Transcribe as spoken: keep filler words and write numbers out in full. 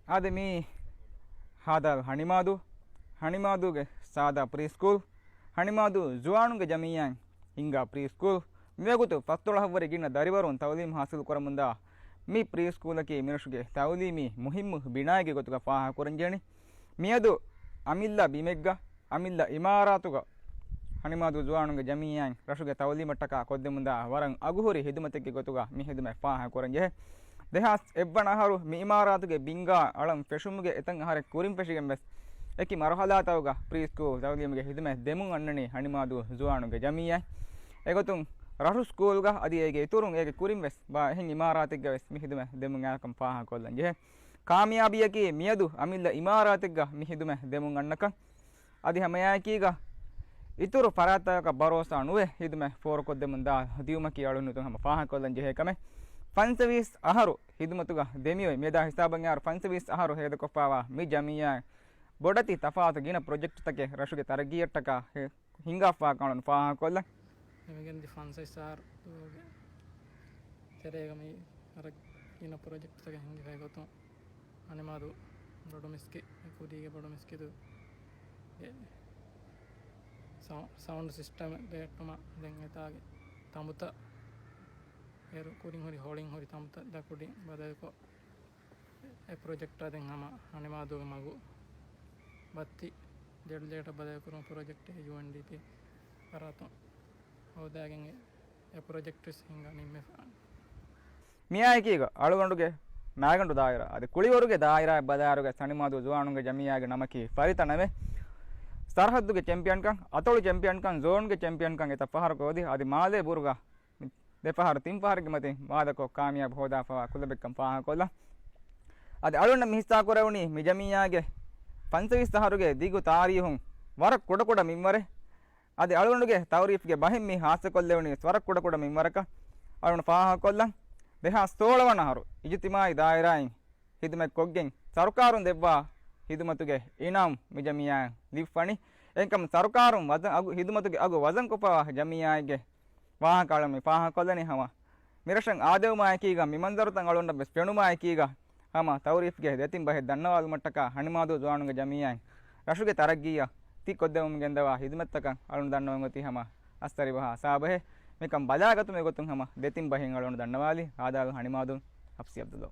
އާދެ، މީ ހާދާލް ހަނިމާދޫ، ހަނިމާދޫގެ ސާދާ ޕްރީ ސްކޫލް، ހަނިމާދޫ ޒުވާނުންގެ ޖަމިއްޔާއިން ހިންގާ ޕްރީ ސްކޫލް. މިވަގުތު ފަސްދޮޅަހަށްވުރެ ގިނަ ދަރިވަރުން ތައުލީމް ހާސިލް ކުރަމުންދާ މި ޕްރީ ސްކޫލަކީ މިރަށުގެ ތައުލީމީ މުހިއްމު ބިނާއެއްގެ ގޮތުގަ ފާހަގަކުރަންޖެހެނީ. މިއަދު އަމިއްލަ ބިމެއްގަ، އަމިއްލަ އިމާރާތުގަ ހަނިމާދޫ ޒުވާނުންގެ ޖަމިއްޔާއިން ރަށުގެ ތައުލީމަށްޓަކާ ކޮށްދެމުންދާ ވަރަށް އަގުހުރި ހިދުމަތެއްގެ ގޮތުގަ މި ހިދުމަތް ފާހަގަކުރަންޖެހޭ. ދެހާސް އެއްވަނަ އަހަރު މި އިމާރާތުގެ ބިންގާ އަޅަން ފެށުމުގެ އެތައް އަހަރެއް ކުރިން ފެށިގެން ވެސް އެކި މަރުހަލާތަކުގަ ޕްރީ ސްކޫލް ތައުލީމުގެ ހިދުމަތް ދެމުން އަންނަނީ ހަނިމާދޫ ޒުވާނުންގެ ޖަމިއްޔާއިން. އެގޮތުން ރަށު ސްކޫލްގަ އަދި އޭގެ އިތުރުން އޭގެ ކުރިން ވެސް ބާ އެހެން އިމާރާތެއްގަ ވެސް މި ހިދުމަތް ދެމުން އައިކަން ފާހަގަކޮށްލަން ޖެހޭ. ކާމިޔާބީއަކީ މިއަދު އަމިއްލަ އިމާރާތެއްގަ މި ހިދުމަތް ދެމުން އަންނަކަން. އަދި ހަމައެއާއެކީގަ އިތުރު ފަރާތްތަކަކަށް ބަރޯސާ ނުވެ ހިދުމަތް ފޯރުކޮށްދެމުން ދާ ދިއުމަކީ އަޅުގަނޑު ހަމަ ފާހަގަކޮށްލަން ޖެހޭ ކަމެއް. ފަންސަވީސް އަހަރު ހިދުމަތުގަ ދެމިއޮތް، މިއަދާ ހިސާބަށް އަހަރު ފަންސަވީސް އަހަރު ހޭދަކޮށްފާވާ މި ޖަމިއްޔާ ބޮޑެތި ތަފާތު ގިނަ ޕްރޮޖެކްޓްތަކެއް ރަށުގެ ތަރައްގީއަށްޓަކާ ހިނގާފާ ކަނޑުން ފާހަގަކޮށްލަން. މިގެންދި ފަންސަވީސް އަހަރުގެ ތެރޭގަ މި ވަރަށް ގިނަ ޕްރޮޖެކްޓްތަކެއް ހިންގިފައި ގޮތުން ހަނިމާދޫ ބޮޑު މިސްކި، ކުދީގެ ބޮޑު މިސްކިތުގެ ސައު-، ސައުންޑް ސިސްޓަމް ބެހެއްޓުމަށް ދެން އެތާގެ ތަނބުތައް އޭރު ކުރިން ހުރި، ހޮޅިން ހުރި ތަނބުތައް ދަ ކުދިން ބަދަލުކޮށް، އެ ޕްރޮޖެކްޓާ ދެން ހަމަ ހަނިމާދޫގެ މަގު ބައްތި ދެޑުލޭޓަށް ބަދަލުކުރުމު ޕްރޮޖެކްޓެއް ޔޫއެންޑީޕީ ފަރާތުން ހޯދާގެން އެ، އެ ޕްރޮޖެކްޓް ވެސް ހިންގާ ނިންމެފަ. މިއާއެކީގަ އަޅުގަނޑުގެ މާގަނޑު ދާއިރާ އަދި ކުޅިވަރުގެ ދާއިރާއަށް ބަލާއިރުގަ ހަނިމާދޫ ޒުވާނުންގެ ޖަމިއްޔާގެ ނަމަކީ ފަރިތަ ނަމެއް. ސަރަހައްދުގެ ޗެމްޕިއަންކަން، އަތޮޅު ޗެމްޕިއަންކަން، ޒޯންގެ ޗެމްޕިއަންކަން އެތައް ފަހަރަކު އޮތް އަދި މާލޭ ބުރުގަ ދެ ފަހަރު ތިން ފަހަރެއްގެ މަތިން ވާދަކޮށް ކާމިޔާބު ހޯދާފަވާ ކުލަބެއްކަން ފާހަގަކޮށްލަން. އަދި އަޅުގަނޑަށް މި ހިއްސާކުރެވުނީ މި ޖަމިއްޔާގެ ފަންސަވީސް އަހަރުގެ ދިގު ތާރީހުން ވަރަށް ކުޑަކުޑަ މިންވަރެއް. އަދި އަޅުގަނޑުގެ ތައުރީފްގެ ބަހެއް މި ހާއްސަކޮށްލެވުނީ ވަރަށް ކުޑަކުޑަ މިންވަރަކަށް އަޅުގަނޑު ފާހަގަކޮށްލަން. ދެހާސް ސޯޅަ ވަނަ އަހަރު އިޖުތިމާއީ ދާއިރާއިން ހިދުމަތްކޮށްގެން ސަރުކާރުން ދެއްވާ ހިދުމަތުގެ އިނާމް މި ޖަމިއްޔާއަށް ލިބިފަނީ. އެހެންކަމުން ސަރުކާރުން ވަޒަ-، އަގު، ހިދުމަތުގެ އަގު ވަޒަންކޮށްފަވާ ޖަމިއްޔާއެއްގެ ވާހަކަ އަޅަން މި ފާހަގަކޮށްލަނީ ހަމަ މިރަށަށް އާދެވުމާއެކީގަ މި މަންޒަރުތައް އަޅުގަނޑަށް ވެސް ފެނުމާއެކީގަ ހަމަ ތައުރީފްގެ ދެތިން ބަހެއް ދަންނަވާލުމަށްޓަކާ ހަނިމާދޫ ޒުވާނުންގެ ޖަމިއްޔާއިން ރަށުގެ ތަރައްގީއަށް ތި ކޮށްދެވުމުގެންދަވާ ހިދުމަތްތަކަށް އަޅުން ދަންނަވަން އޮތީ ހަމަ އައްސަރިބަހާ ސާބަހެއް. މިކަން ބަލާގަތުމުގެ ގޮތުން ހަމަ ދެތިން ބަހެއް އަޅުން ދަންނަވާލި. ހާދާލު ހަނިމާދޫ، ހަފްސީ އަބްދުﷲ.